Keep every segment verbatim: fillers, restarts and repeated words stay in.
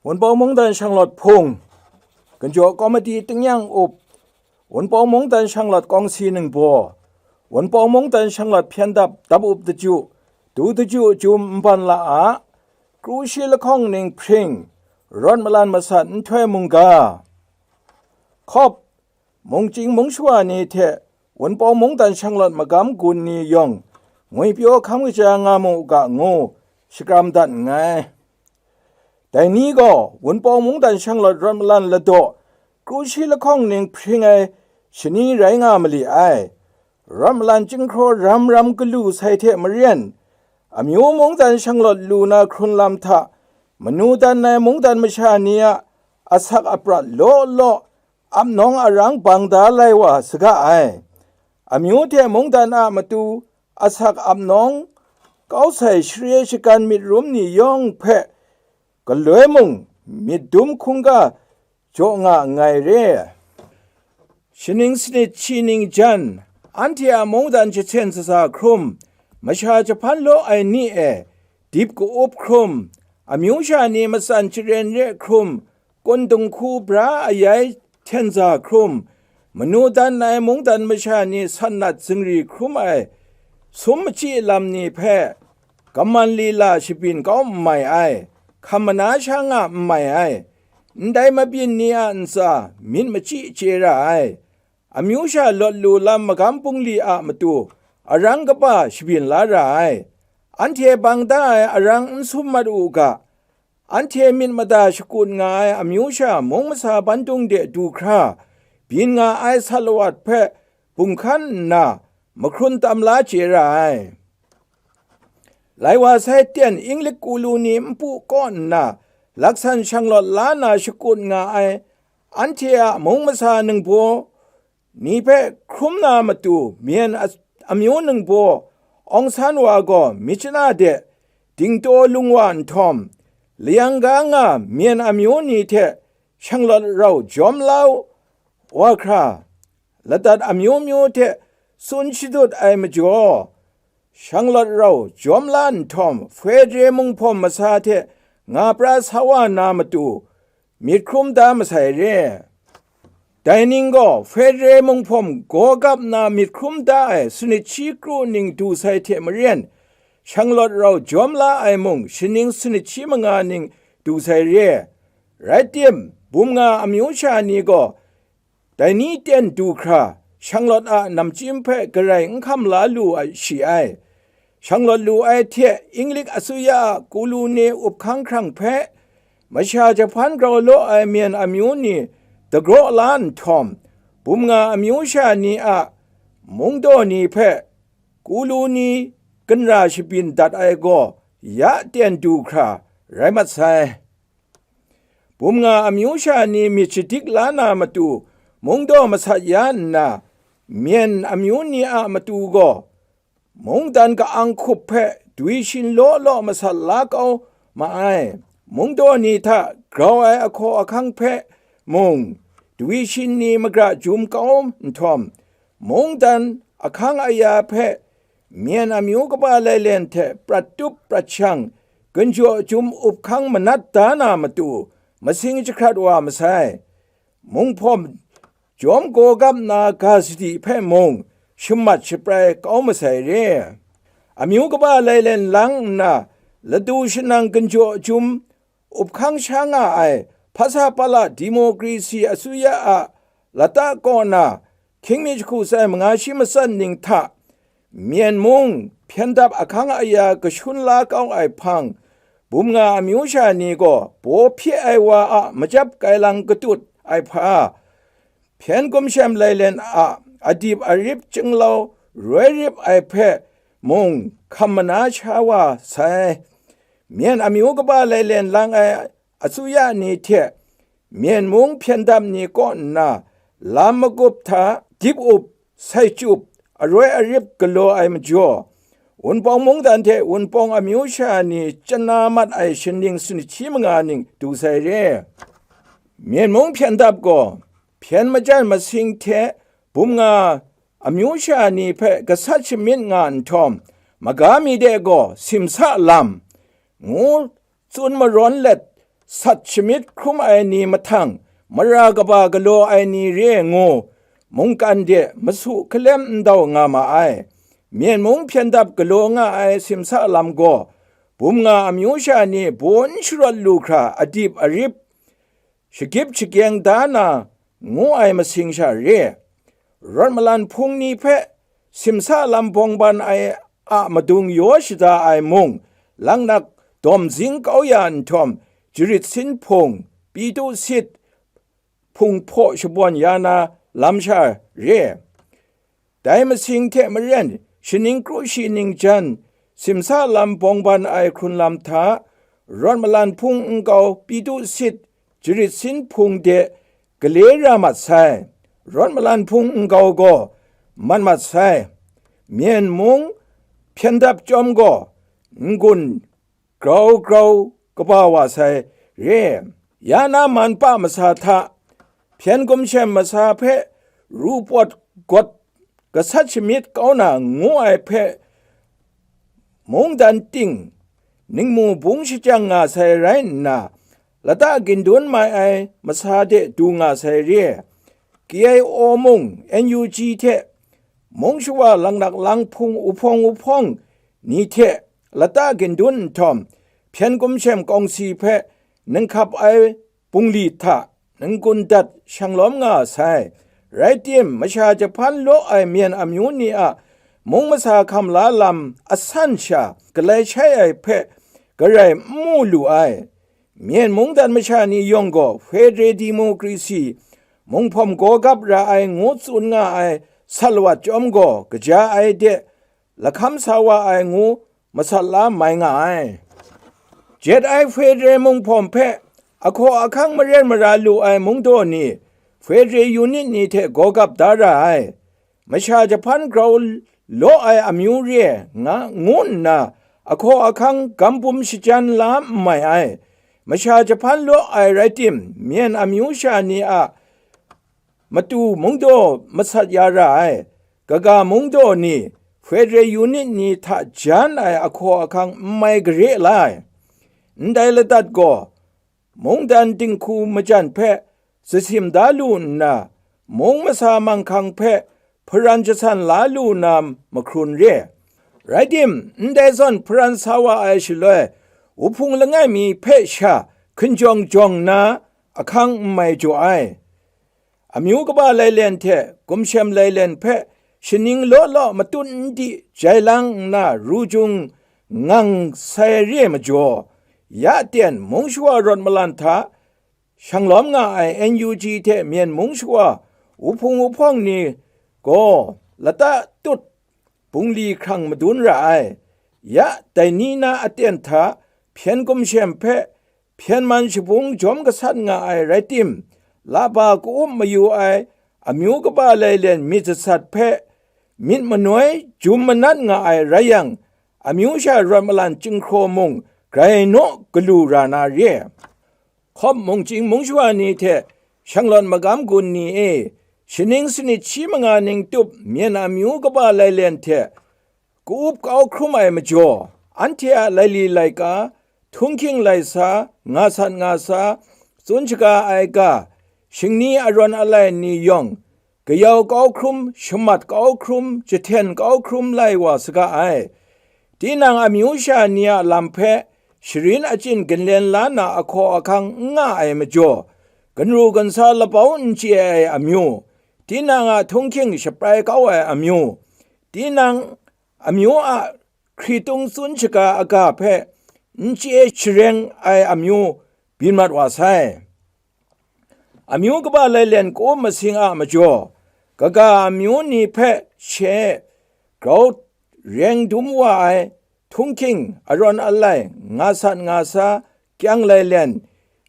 Wunpawng Mungdan Shanglawt Hpung, Ginjaw Komiti Tingnyang Up, Wunpawng Mungdan Shanglawt Kawngsi Ningbaw, Wunpawng Mungdan Shanglawt Hpyen Dap Dap Up Daju, Du Daju Jum Nban La A, Kru Shi Lahkawng Ning Hpring, Rawt Malan Masat Nhtoi Mungga, Hkawp, Mungchying mungshawa ni hte Wunpawng Mungdan Shanglawt Magam Gun ni yawng ngwipyaw hkam kaja nga mu u ga ngu shakram dat nngai. Dai ni gaw Wunpawng Mungdan Shanglawt Rawt Malan Ladaw, Kru Shi Lahkawng Ning Hpring ai shani rai nga ma li ai. Rawt Malan Chyinghkraw Ram Ram Galu sai hte maren, amyu mungdan shanglawt lu na hkrun lam hta, manu dan ai mungdan masha ni a asak aprat law law, ap nawng arang bang da lai wa saga ai. Amyu hte mungdan a matu asak ap nawng kau sai share shagan myit rum ni yawng hpe galoi mung myit dum hkungga jaw nga nngai re. Shaning sanit shi ning jan, anhte a mungdan jahten shaza hkrum, masha jahpan law ai ni e dip ka-up hkrum, amyu sha ni matsan charen re hkrum, kun dinghku bra ayai hten za hkrum, manu dan ai mungdan masha ni san nat zingri hkrum ai sum machyi lam ni hpe, kaman lila shabyin kau n mai ai, hkam mana sha nga n mai ai, ndai mabyin ni a ntsa myit machyi chye ra ai, amyu sha lawt lu lam magam bungli a matu arang kaba shabyin la ra ai, anhte bang da ai arang n sum mat u ga, anhte myit mada shakut nga ai amyu sha mung masa bandung de du hkra byin nga ai sat lawat hpe bung hkan nna mahkrun tam la chye ra ai. Lai wa sai ten Inglik kulu ni npu kaw nna laksan shanglawt la na shakut nga ai anhte a mung masa ningbaw ni hpe hkrum na matu, Myen a-, amyu ningbaw Aung San wa gaw myit shana de dingtaw lung wa nhtawm, layang ga nga Myen amyu ni hte shanglawt rau jawm la wa hkra, ladat amyu myu hte tsun shadut ai majaw, shanglawt rau jawm la nhtawm, Fedre munghpawm masa hte nga pra sa wa na matu, myit hkrum da masai re. Dai ning gaw Fedre munghpawm gaw gap na myit hkrum da ai sanit shi kru ning du sai hte maren, shanglawt rau jawm la ai mung shaning sanit shi manga ning du sai re. Rai tim, bum nga amyu sha ni gaw dai ni ten du hkra, shanglawt a namchyim hpe garai n hkam la lu ai shi ai. Shanglawt lu ai hte Inglik asuya a kulu ni up hkang hkrang hpe, masha jahpan grau law ai Myen amyu ni dagraw la nhtawm, bum nga amyu sha ni a mungdaw ni hpe kulu ni ginra shabyin dat ai gaw ya ten du hkra rai mat sai. Bum nga amyu sha ni myit shadik la na matu, mungdaw masat ya nna, Myen amyu ni a matu gaw, mungdan ka-ang hkup hpe dwi shin law law masat la kau ma ai. Mungdaw ni hta grau ai ahkaw ahkang hpe mung, dwi shin ni magra jum kau nhtawm, mungdan ahkang aya hpe Myen amyu kaba lailen hte prat tup prat shang, ginjaw jum up hkang manat da na matu, masing jahkrat wa masai. Munghpawm jawm gaw gap na ga sadi hpe mung, shamat shaprai kau masai re. Amyu kaba lailen lang nna, ladu shanang ginjaw jum up hkang sha nga ai Hpasa Pala Democracy asuya a lata kaw na, hkying mi jahku tsai manga shi matsat ning hta, Myen mung hpyen dap ahkang aya kashun la kau ai hpang, bum nga amyu sha ni gaw baw hpye ai wa a machyap kailang katut ai hpa, hpyen gumshem lailen a adip arip chyinglau roi rip ai hpe mung hkam mana sha wa sai. Myen amyu kaba lailen lang ai asuya ni hte Myen mung hpyen dap ni kaw nna, lam magup hta dip up, sai chyup, aroi arip galaw ai majaw, Wunpawng mungdan hte Wunpawng amyu sha ni chana mat ai shaning sanit shi manga ning du sai re. Myen mung hpyen dap gaw, hpyen majan masing hte bum nga amyu sha ni hpe gasat shamyit nga nhtawm, maga mi de gaw simsa lam, ngu tsun marawn let, sat shamyit hkrum ai ni mahtang, mara kaba galaw ai ni re ngu, mungkan de masu hkalem ndau nga ma ai. Myen mung hpyen dap galaw nga ai simsa lam gaw, bum nga amyu sha ni bun sharawt lu hkra adip arip, shagip shagyeng da na ngu ai masing sha re. Rawt malan hpung ni hpe simsa lam bawng ban ai a madung yaw shada ai mung, laknak dawm zing kau ya nhtawm, jarit sin hpung, pyi du sit, hpung hpaw shabawn ya na lam sha re. Dai masing hte maren, shaning kru shi ningjan, simsa lam bawng ban ai hkrun lam hta, rawt malan hpung nkau pyi du sit, jarit sin hpung de gale ra mat sai. Rawt malan hpung nkau gaw mat mat sai. Myen mung hpyen dap chyawm gaw, n-gun grau grau kaba wa sai re. Ya na man pa masa hta, hpyen gumshem masa hpe ru pawt gawt gasat shamyit kau na ngu ai hpe, mungdan ting ningmu bung shajang nga sai rai nna, lata gindun mai ai masa de du nga sai re. K I O mung N U G hte mung shawa laknak lang hpung uhpawng uhpawng ni hte lata gindun nhtawm, hpyen gumshem kawngsi hpe ninghkap ai bungli hta n-gun dat shang lawm nga sai. Rai tim, masha jahpan law ai myen amyu ni a mung masa hkam la lam asan sha galai shai ai hpe garai n mu lu ai. Myen mungdan masha ni yawng gaw federal democracy, munghpawm gaw gap ra ai ngu tsun nga ai sat lawat chyawm gaw, kaja ai de lahkam sa wa ai ngu masat la mai nga ai. Jet ai federal munghpawm hpe ahkaw ahkang maren mara lu ai mungdaw ni, federal unit ni hte gaw gap da ra ai. Masha jahpan grau law ai amyu re nga ngu nna, ahkaw ahkang gam bum shajan la n mai ai. Masha jahpan law ai rai tim, myen amyu sha ni a matu mungdaw masat ya ra ai. Kaga mungdaw ni, federal unit ni hta jan ai ahkaw ahkang n mai gare la ai. Ndai ladat gaw, mungdan dinghku majan hpe zasim da lu nna, mung masa manghkang hpe hparan jasan la lu na mahkrun re. Rai tim, ndai zawn hparan sa wa ai shaloi, wuhpung langai mi hpe sha hkinjawng jawng nna ahkang n mai jaw ai. Amyu kaba lailen hte gumshem lailen hpe shaning law law matut n di jai lang nna ru jung ngang sai re majaw, ya ten mung shawa rawt malan hta shang lawm nga ai N U G hte myen mung shawa wuhpung wuhpawng ni gaw lata tut bungli hkrang madun ra ai. Ya dai ni na aten hta hpyen gumshem hpe hpyen man shabung jawm gasat nga ai rai tim, laba ka-up mayu ai amyu kaba lailen myit jasat hpe myit manoi jum manat nga ai rai yang, amyu sha rawt malan chyinghkraw mung grai naw galu ra na re. Hkawp mungchying mungshawa ni hte shanglawt magam gun ni e, shaning sanit shi manga ning tup myen amyu kaba lailen hte ka-up kau hkrum ai majaw, anhte a laili laika, htunghking laisa, nga sat nga sa, tsun shaga ai ga, shingni arawn alai ni yawng, kayau kau hkrum, shamat kau hkrum, jahten kau hkrum lai wa saga ai. Tinang amyu sha ni a lam hpe sharin achyin ginlen la na ahkaw ahkang n nga ai majaw, ganru gansa labau n chye ai amyu, tinang a htunghking shaprai kau ai amyu, tinang amyu a hkritung tsun shaga aga hpe n chye shareng ai amyu byin mat wa sai. Amyu kaba lailen ka-up masing a majaw, kaga amyu ni hpe she grau reng dum wa ai, htunghking, arawn alai, nga sat nga sa, kyang lailen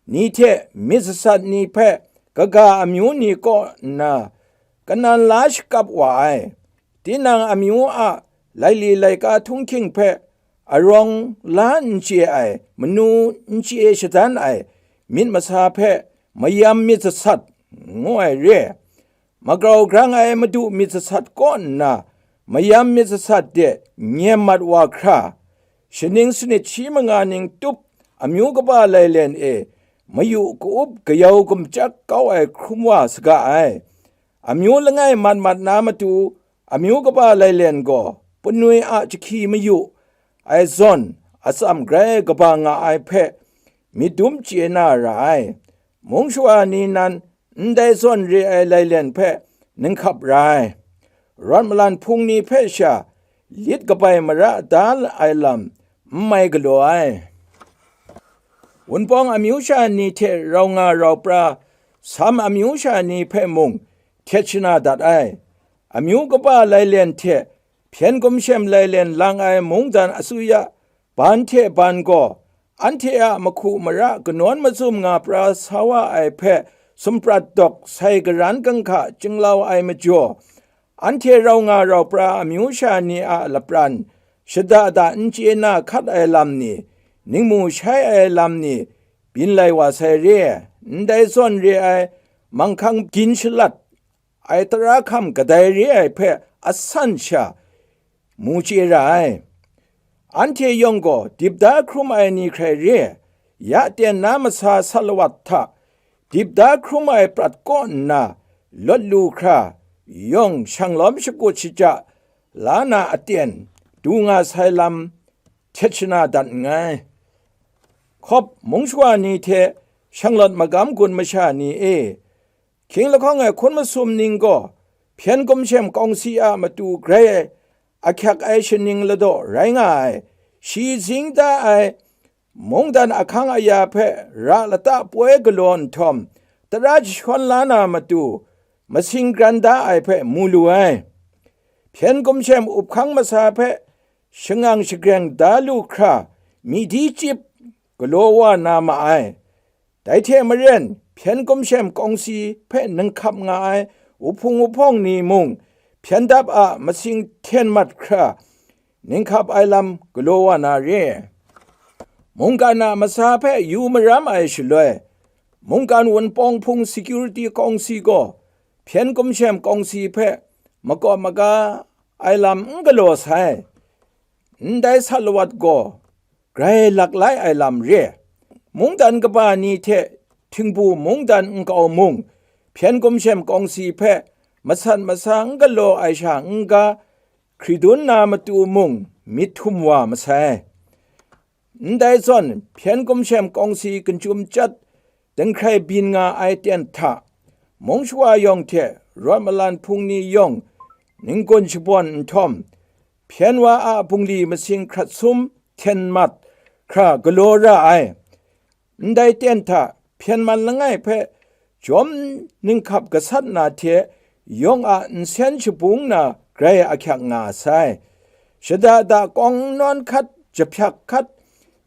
ni hte myit jasat ni hpe kaga amyu ni kaw nna kanan la shakap wa ai. Tinang amyu a laili laika htunghking hpe arawng la n chye ai, manu n chye shadan ai myit masa hpe mayam myit jasat ngu ai re. Magrau grang ai madu myit jasat kaw nna, mayam myit jasat de nyem mat wa hkra, shaning sanit shi manga ning tup amyu kaba lailen e, mayu ka-up kayau gumchyak kau ai hkrum wa saga ai. Amyu langai mat mat na matu, amyu kaba lailen gaw, punwi a jahki mayu ai zawn, atsam grai kaba nga ai hpe, myit dum chye na ra ai. Mung shawa ni nan ndai zawn re ai lailen hpe ninghkap ra ai. Rawt malan hpung ni hpe sha lit kabai mara da ai lam n mai galaw ai. Wunpawng amyu sha ni hte rau nga rau pra, Sam amyu sha ni hpe mung htet shana dat ai. Amyu kaba lailen hte hpyen gumshem lailen lang ai mungdan asuya ban hte ban gaw, anhte a mahku mara kanawn mazum nga pra sa wa ai hpe sumprat dawk sai karan ganhka chyinglau ai majaw, anhte rau nga rau pra amyu sha ni a lapran shada da n chye na hkat ai lam ni, ningmu shai ai lam ni, byin lai wa sai re. Ndai zawn re ai manghkang gin shalat ai tara hkam kadai re ai hpe asan sha mu chye ra ai. Anhte yawng gaw dip da hkrum ai ni hkrai re, ya ten na masa salawat hta dip da hkrum ai prat kaw nna lawt lu hkra, yawng shanglawm shakut shaja la na aten du nga sai lam htet shana dat nngai. Hkawp mung shawa ni hte shanglawt magam gun masha ni e, hkying lahkawng ai hkun masum ning gaw hpyen gumshem kawngsi a matu grai ahkyak ai shaning ladaw rai nga ai, shi zing da ai mungdan ahkang aya hpe ra lata poi galaw nhtawm, tara jashawn la na matu masing gran da ai hpe mu lu ai. Hpyen gumshem uphkang masa hpe shangang shagreng da lu hkra, midi chyip galaw wa na ma ai. Dai hte maren, hpyen gumshem kawngsi hpe ninghkap nga ai wuhpung wuhpawng ni mung, hpyen dap a masing hten mat hkra, ninghkap ai lam galaw wa na re. Mungkan a masa hpe yu maram ai shaloi, mungkan wunpawng hpung security kawngsi gaw hpyen gumshem kawngsi hpe makawp maga ai lam n galaw sai. Ndai salawat gaw grai lak lai ai lam re. Mungdan kaba ni hte htingbu mungdan nkau mung, hpyen gumshem kawngsi hpe masat masa n galaw ai sha n-ga hkridun na matu mung myit htum wa masai. Ndai zawn, hpyen gumshem kawngsi ginjum chyat dinghkrai byin nga ai ten hta, mung shawa yawng hte rawt malan hpung ni yawng ninggun shabawn nhtawm, hpyen wa a bungli masing hkrat sum hten mat hkra galaw ra ai. Ndai ten hta hpyen man langai hpe jawm ninghkap gasat na hte yawng a nsen shabung na grai ahkyak nga sai. Shada da kawng nawn hkat, jahpyak hkat,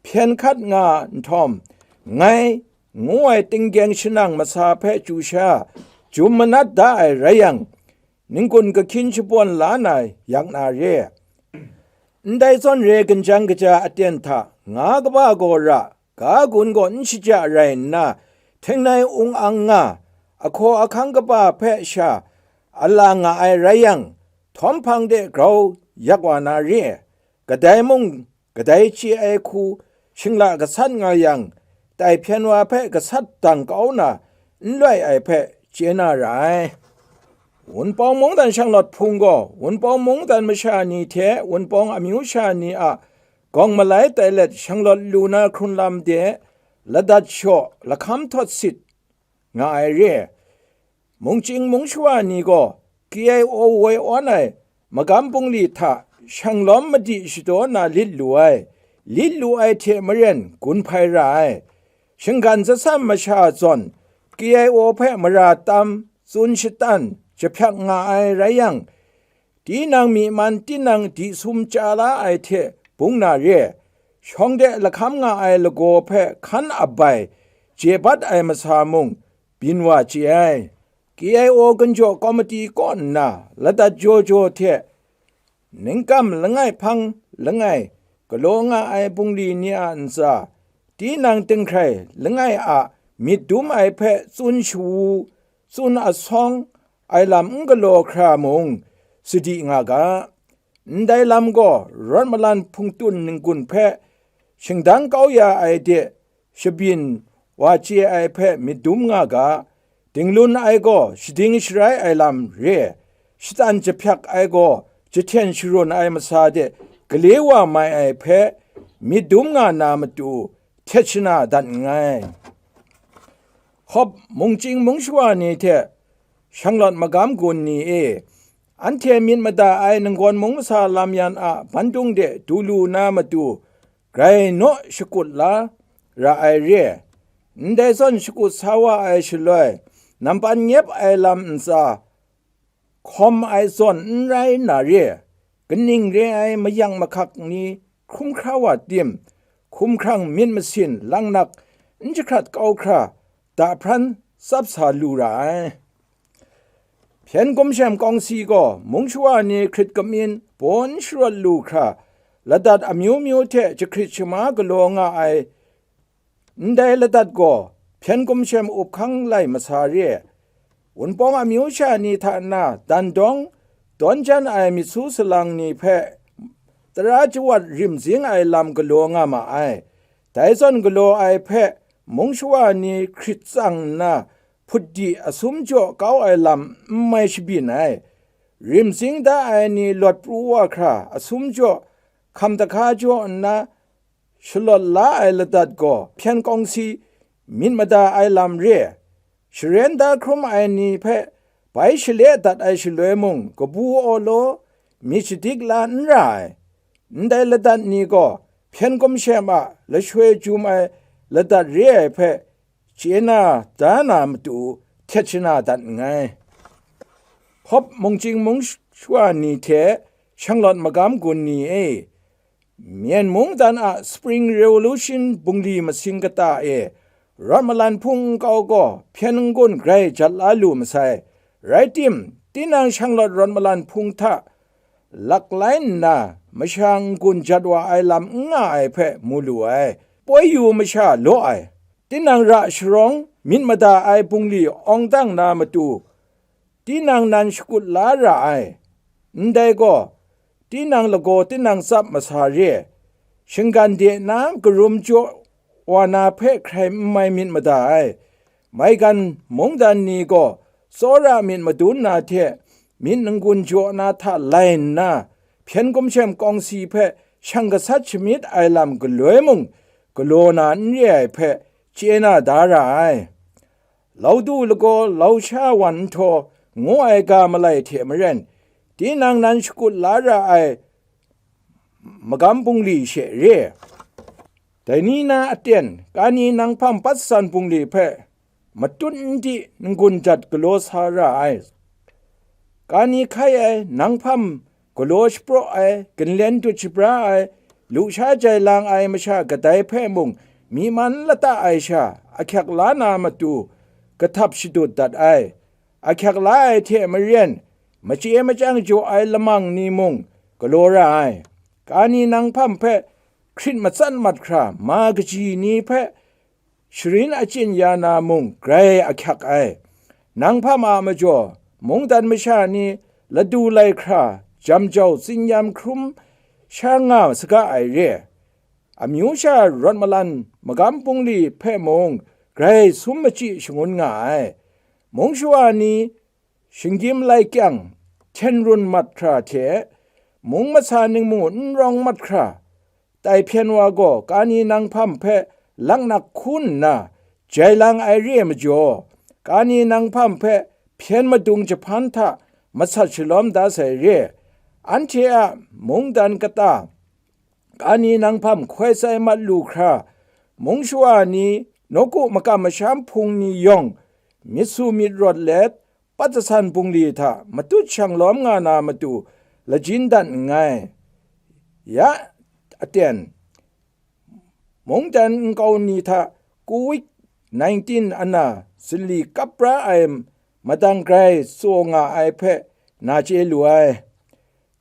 hpyen hkat nga nhtawm, ngai ngu ai tinggyeng shanang masa hpe chyu sha jum manat da ai rai yang, ninggun kahkyin shabawn la na yak na re. Ndai zawn re ginjang kaja aten hta nga kaba gaw ra, ga gun gaw n shaja rai nna, htengnai ung ang nga, ahkaw ahkang kaba hpe sha ala nga ai rai yang, htawm hpang de grau yak wa na re. Kadai mung kadai chye ai hku shingla gasat nga yang, tai hpyen wa hpe gasat dang kau na n loi ai hpe chye na ra ai. Wunpawng mungdan shanglawt hpung gaw, Wunpawng mungdan masha ni hte Wunpawng amyu sha ni a gawng malai tai let shanglawt lu na hkrun lam de, ladat shaw, lahkam htawt sit nga ai re. Mungchying mung shawa ni gaw K I O woi awn ai magam bungli hta shanglawm madi shadaw na lit lu ai, lit lu ai hte maren gun hpai ra ai. Shinggan zatsam masha zawn K I O hpe mara tam, tsun shatan, jahpyak nga ai rai yang, tinang myi man tinang di sum chya la ai hte bung na re, shawng de lahkam nga ai lagaw hpe hkan abai je bat ai masa mung byin wa chye ai. K I O ginjaw komiti kaw nna ladat jaw jaw hte ningkam langai hpang langai galaw nga ai bungli ni a ntsa, tinang dinghkrai langai a myit dum ai hpe tsun shawu, tsun asawng ai lam n galaw hkra mung sadi nga ga. Ndai lam gaw rawt malan hpungtun ninggun hpe shingdang kau ya ai de shabyin wa chye ai hpe myit dum nga ga, dinglun ai gaw shading sharai ai lam re, shatan jahpyak ai gaw jahten sharun ai masa de gale wa mai ai hpe myit dum nga na matu htet shana dat nngai. Hkawp mungchying mungshawa ni hte shanglawt magam gun ni e, anhte myit mada ai nanggawn mung masa lam yan a bandung de du lu na matu, grai naw shakut la ra ai re. Ndai zawn shakut sa wa ai shaloi, nampan nyep ai lam ntsa hkawm ai zawn n rai na re. Kaning re ai mayang mahkak ni hkrum hkra wa tim, hkumhkrang myit masin langnak n jahkrat kau hkra, dahpran tsap sa lu ra ai. Hpyen gumshem kawngsi gaw mungshawa ni hkrit kamyin baw n sharawt lu hkra, ladat amyu myu hte jahkrit shama galaw nga ai. Ndai ladat gaw hpyen gumshem up hkang lai masa re. Wunpawng amyu sha ni hta na dan dawng dawn jan ai myit su salang ni hpe tara jawat rim zing ai lam galaw nga ma ai. Dai zawn galaw ai hpe mungshawa ni hkrit tsang nna, hput di asum jaw kau ai lam n mai shabyin ai. Rim zing da ai ni lawt pru wa hkra asum jaw hkam dahka jaw nna, shalawt la ai ladat gaw hpyen kawngsi myit mada ai lam re. Sharen da hkrum ai ni hpe bai shale dat ai shaloi mung, kabu awlaw myit shadik la n ra ai. Ndai ladat ni gaw hpyen gumshem a lashoi jum ai ladat re ai hpe chye na da na matu htet shana dat nngai. Hkawp mungchying mungshawa ni hte shanglawt magam gun ni e, Myen mungdan a Spring Revolution bungli masing kata e, rawt malan hpung nkau gaw hpyen n-gun grai jat la lu masai. Rai tim, tinang shanglawt rawt malan hpung hta laklai nna, masha n-gun jat wa ai lam n nga ai hpe mu lu ai. Poi yu masha law ai, tinang ra sharawng myit mada ai bungli awng dang na matu, tinang nan shakut la ra ai. Ndai gaw, tinang lagaw tinang tsap masa re, shinggan de na karum jaw wa na hpe hkrai n mai myit mada ai. Maigan mungdan ni gaw tsawra myit madun na hte myit n-gun jaw na hta lai nna, hpyen gumshem kawngsi hpe shang gasat shamyit ai lam galoi mung galaw na n re ai hpe chye na da ra ai. Laudu lagaw lausha wan nhtawh ngu ai ga malai hte maren, tinang nan shakut la ra ai magam bungli she re. Dai ni na aten, kani nang hpam patsan bungli hpe matut n di n-gun jat galaw sa ra ai. Kani hkai ai, nang hpam galaw shapraw ai, ginlen dut shabra ai, lusha jai lang ai masha kadai hpe mung myi man lata ai sha, ahkyak la na matu kahtap shadut dat ai. Ahkyak la ai hte maren, machye machyang jaw ai lamang ni mung galaw ra ai. Kani nang hpam hpe hkrit matsat mat hkra, ma kaji ni hpe sharin achyin ya na mung grai ahkyak ai. Nang hpam a majaw, mungdan masha ni ladu lai hkra, jam jau tsinyam hkrum sha nga saga ai re. Amyu sha rawt malan magam bungli hpe mung grai sum machyi shangun nga ai. Mung shawa ni shinggyim lai kyang hten run mat hkra hte, mung masa ningmu n rawng mat hkra, tai hpyen wa gaw kani nang hpam hpe laknak hku nna jai lang ai re ai majaw, kani nang hpam hpe hpyen madung jahpan hta masat shalawm da sai re. Anhte a mungdan kata, kani nang hpam hkoi tsai mat lu hkra, mung shawa ni, nawku makam masham hpung ni yawng myit su myit rawt let, pat jasan bungli hta matut shanglawm nga na matu lajin dat nngai. Ya aten, mungdan nkau ni hta Covid nineteen ana zinli kap pra ai madang grai tsaw nga ai hpe na chye lu ai.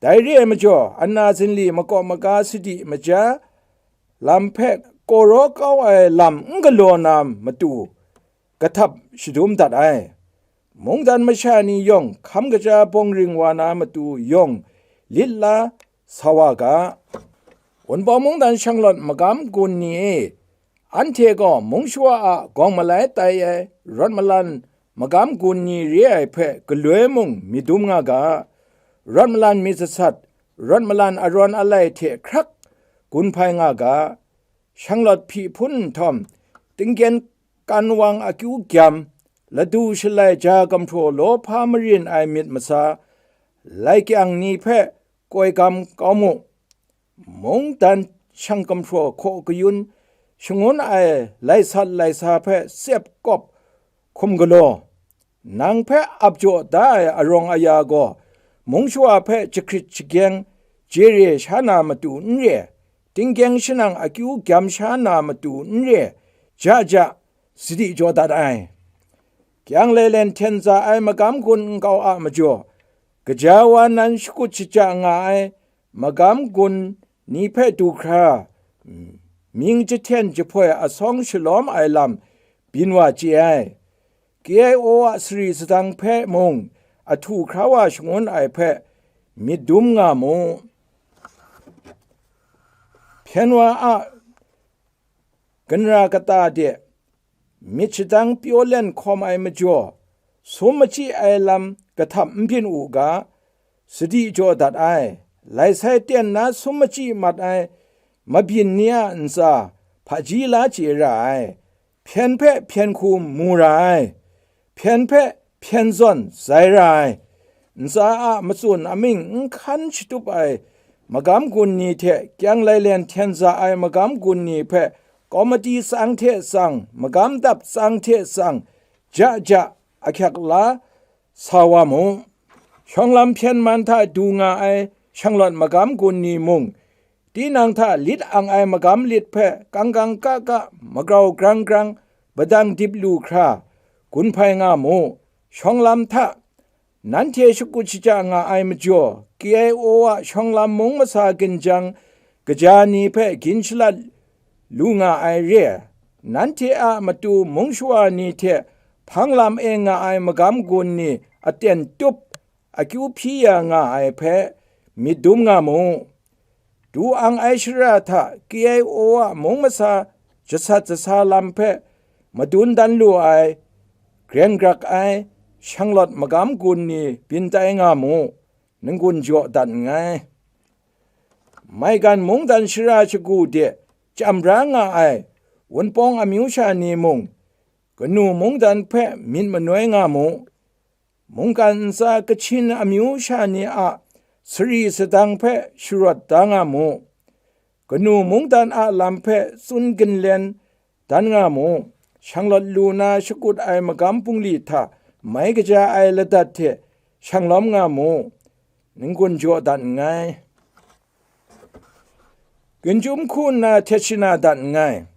Dai re ai majaw, ana zinli makaw maga sadi maja lam hpe kawraw kau ai lam n galaw na matu, kahtap shadum dat ai. Mungdan masha ni yawng hkam kaja bawng ring wa na matu yawng lit la sa wa ga. Wunpawng mungdan shanglawt magam gun ni e, Anhte gaw mung shawa a gawng malai tai ai rawt malan magam gun ni re ai hpe galoi mung myit dum nga ga, rawt malan myit sasat, rawt malan arawn alai hte hkrak gun hpai nga ga, shanglawt hpyi hpun nhtawm, tinggen kan wang akyu gyam, ladu shalai ja gumhpraw lawhpa marin ai myit masa, lai kyang ni hpe koi gam kau mu. Mungdan shang gumhpraw hkaw kayun shangun ai laisat laisa hpe tsep kawp hkum galaw, nang hpe ap jaw da ai arawng aya gaw, mung shawa hpe jahkrit jageng jere sha na matu n re, tinggyeng shanang akyu gyam sha na matu n re, ja ja sadi jaw dat ai. Kyang lailen hten za ai magam gun nkau a majaw, gaja wa nan shakut shaja nga ai magam gun ni hpe du hkra, mying jahten jahpoi asawng shalawm ai lam byin wa chye ai. K I O a sari sadang hpe mung ahtu hkra wa shangun ai hpe myit dum nga mu. Hpyen wa a ganra kata de myit shadang pyaw len hkawm ai majaw, sum machyi ai lam kahtap n byin u ga, sadi jaw dat ai, lai sai ten na sum machyi mat ai mabyin ni a ntsa hpaji la chye ra ai, hpyen hpe hpyen hku mu ra ai, hpyen hpe hpyen zawn zai ra ai, ntsa a matsun amying n hkan shatup ai magam gun ni hte kyang lailen hten za ai magam gun ni hpe kawmati tsang hte tsang, magam dap tsang hte tsang, ja ja ahkyak la sa wa mu. Shawng lam hpyen man hta du nga ai shanglawt magam gun ni mung, tinang hta lit ang ai magam lit hpe kangkang kaka magrau grang grang badang dip lu hkra gun hpai nga mu. Shawng lam hta nanhte shakut shaja nga ai majaw, K I O a shawng lam mung masa ginjang kaja ni hpe gin shalat lu nga ai re, nanhte a matu mung shawa ni hte hpang lam e nga ai magam gun ni aten tup akyu hpyi ya nga ai hpe myit dum nga mu. Du ang ai shara hta K I O a mung masa jasat jasa lam hpe madun dan lu ai, greng grak ai shanglawt magam gun ni byin tai nga mu, n-gun jaw dat nngai. Maigan mungdan shara shagu de chyam bra nga ai Wunpawng amyu sha ni mung, kanu mungdan hpe myit manoi nga mu. Mungkan ntsa Kachin amyu sha ni a sari sadang hpe sharawt da nga mu. Kanu mungdan a lam hpe tsun ginlen dan nga mu. Shanglawt lu na shakut ai magam bungli hta mai kaja ai ladat hte shanglawm nga mu. N-gun jaw dat nngai. Ginjum hku nna htet shana dat nngai.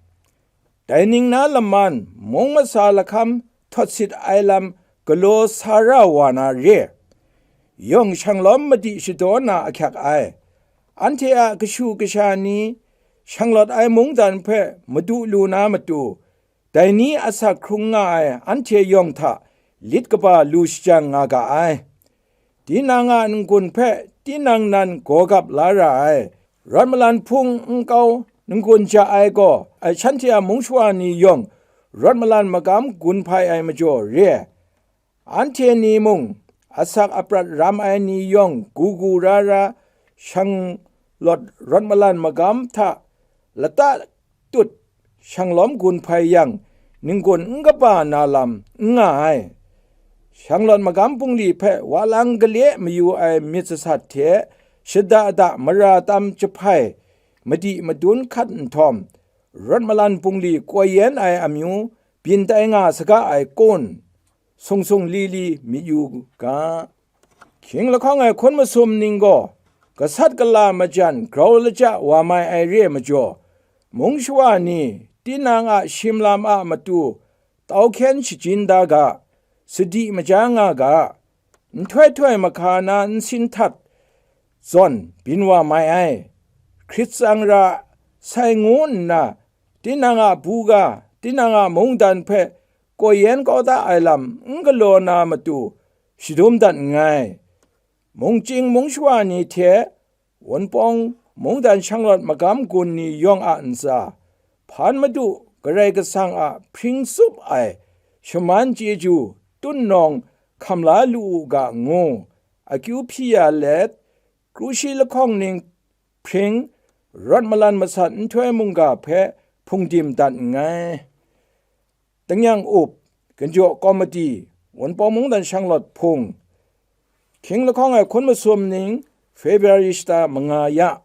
Dai ning na laman mung masa lahkam htawt sit ai lam galaw sa ra wa na re. Yawng shanglawm madi shadaw na ahkyak ai. Anhte a kashu kasha ni shanglawt ai mungdan hpe madu lu na matu, dai ni asak hkrung nga ai anhte yawng hta lit kaba lu shajang nga ga ai. Tinang a n-gun hpe tinang nan gaw gap la ra ai. Rawt malan hpung nkau n-gun ja ai gaw, ai shanhte a mung shawa ni yawng rawt malan magam gun hpai ai majaw re ai. Anhte ni mung, asak aprat ram ai ni yawng gu gu ra ra shanglawt rawt malan magam hta lata tut shanglawm gun hpai yang, n-gun n kaba na lam n nga ai. Shanglawt magam bungli hpe wa lang gale mayu ai myit sasat hte shada da mara tam jahpai madi madun hkat nhtawm, rawt malan bungli koi yen ai amyu byin tai nga saga ai kun, sung sung li li myit yu ga. Hkying lahkawng ai hkun masum ning gaw gasat gala majan grau laja wa mai ai re ai majaw, mung shawa ni tinang a shim lam a matu tau hkyen shajin da ga, sadi maja nga ga, nhtoi htoi mahka na nsin htat zawn byin wa mai ai. Hkrit tsang ra sai ngu nna, tinang a buga, tinang a mungdan hpe koi yen kau da ai lam n galaw na matu shadum dat nngai. Mungchying mung shawa ni hte Wunpawng mungdan shanglawt magam gun ni yawng a ntsa, hpan madu Karai Kasang a hpring tsup ai shaman chyeju tun nawng hkam la lu u ga ngu akyu hpyi ya let, kru shi lahkawng ning hpring rawt malan masat nhtoi mungga hpe hpungdim dat nngai. Tingnyang up, Ganjaw Komiti, Wunpawng Mungdan Shanglawt Hpung, Hkying lahkawng ai hkun masum ning February shata manga ya,